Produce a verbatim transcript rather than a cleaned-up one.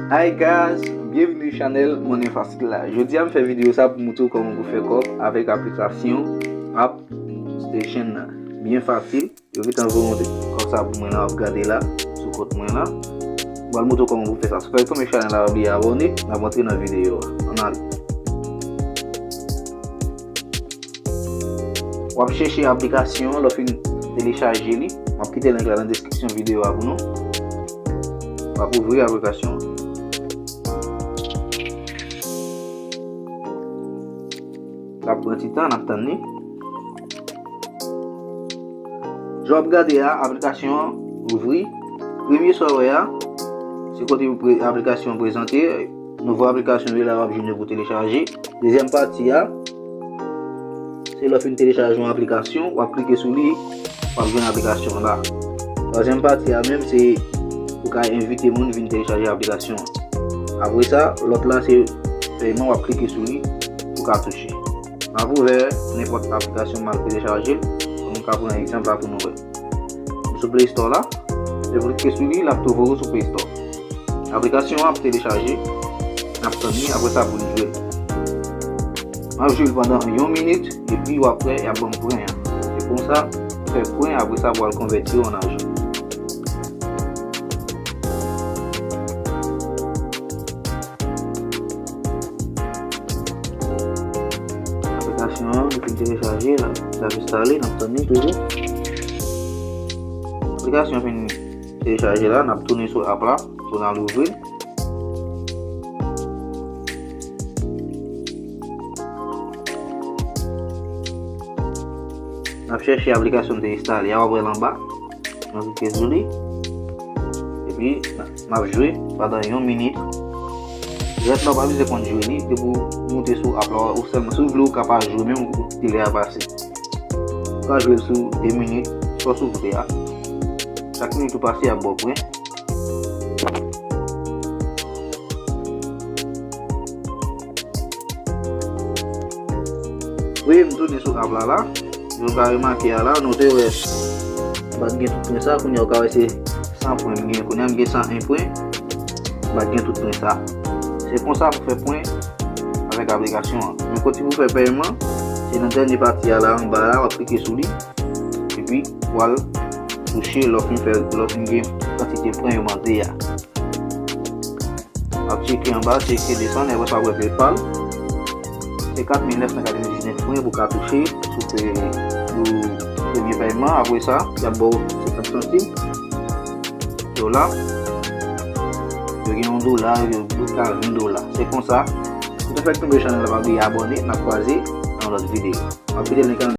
Hi guys, byenvini sou chanèl Monnen Fasil la. Jodi a m fè videyo sa pou montre w kòman pou fè kòb avèk aplikasyon AppStation nan. Byen fasil. Yo gentan voye yon kòb sa pou mwen la, w ap gade la sou kont mwen la. M pral montre w kòman pou fè sa. Si w fèk tonbe chanèl la, pa bliye abòne, n ap antre nan videyo a. Ann ale. W ap chèche aplikasyon an, lè w fin telechaje li. M ap kite link la nan deskripsyon videyo a pou nou. W ap ouvri aplikasyon an. L ap pran ti tan, n ap tann li. Jan w ap gade a, aplikasyon an ouvri. Premye sa w wè a, se kote pou pre- aplikasyon an prezante. Nouvo aplikasyon li la, w ap jwenn yo pou telechaje. Dezyèm pati a, se lè w fin telechaje yon aplikasyon, w ap klike sou li, w ap jwenn aplikasyon an la. Twazyèm pati a menm, se pou ka envite moun vin telechaje aplikasyon an. Apre sa, lòt la, se pèyman, w ap klike sou li pou ka touche. M ap ouvè nenpòt aplikasyon m al telechaje l. Pou nou ka pran egzanp la pou nou wè. M sou Play Store la. Lè w klike sou li, l ap tou voye w sou Play Store. Aplikasyon an ap telechaje. N ap tann li, apre sa pou n jwe l. M ap jwe l pandan yon minit, epi w ap wè y ap ban m pwen an. Se konsa, fè pwen, apre sa pou al konvèti yo an ajan. Aplikasyon an, li fin telechaje la. L ap enstale, n ap tann li toujou. Aplikasyon fin telechaje la, n ap tounen sou app la, pou n al ouvri l. N ap chèche aplikasyon n te enstale a, w ap wè l anba. Mwen klike sou li. Epi, m ap jwe pandan yon minit. Rès la, w pa bezwen konn jwe li, depi w moute sou app la, ou sèlman, si w vle, ou ka pa jwe menm, ou kite lè a pase. Ou ka jwe l sou de minit, sa w vle a. Chak minit ou pase, y ap ba w pwen. Wi, m tounen sou app la la. Jan w ka remake a la, nou te wè m pa t gen tout pwen sa, kounye a w ka wè se san pwen m gen. Kounye a m gen san en pwen, m pa t gen tout pwen sa. Se konsa pou fè pwen avèk aplikasyon an. Men kote pou fè pèyman, se nan dènye pati a la anba la, w ap klike sou li. Epi, w al touche lè w fin fè, lè w fin gen kantite pwen yo mande a. Ap tcheke anba, tcheke desann, epi sa w wè PayPal. Se kat mil nèf san katrevendiznèf pwen pou ka touche sou pe- sou premye pèyman. Apre sa, y ap ba w senkant santim. Dola. Yo gen yon dola, yo gen ven dola. Se konsa. Si w te fèk tonbe chanèl la, pa bliye abòne, n ap kwaze nan lòt videyo. M ap kite link lan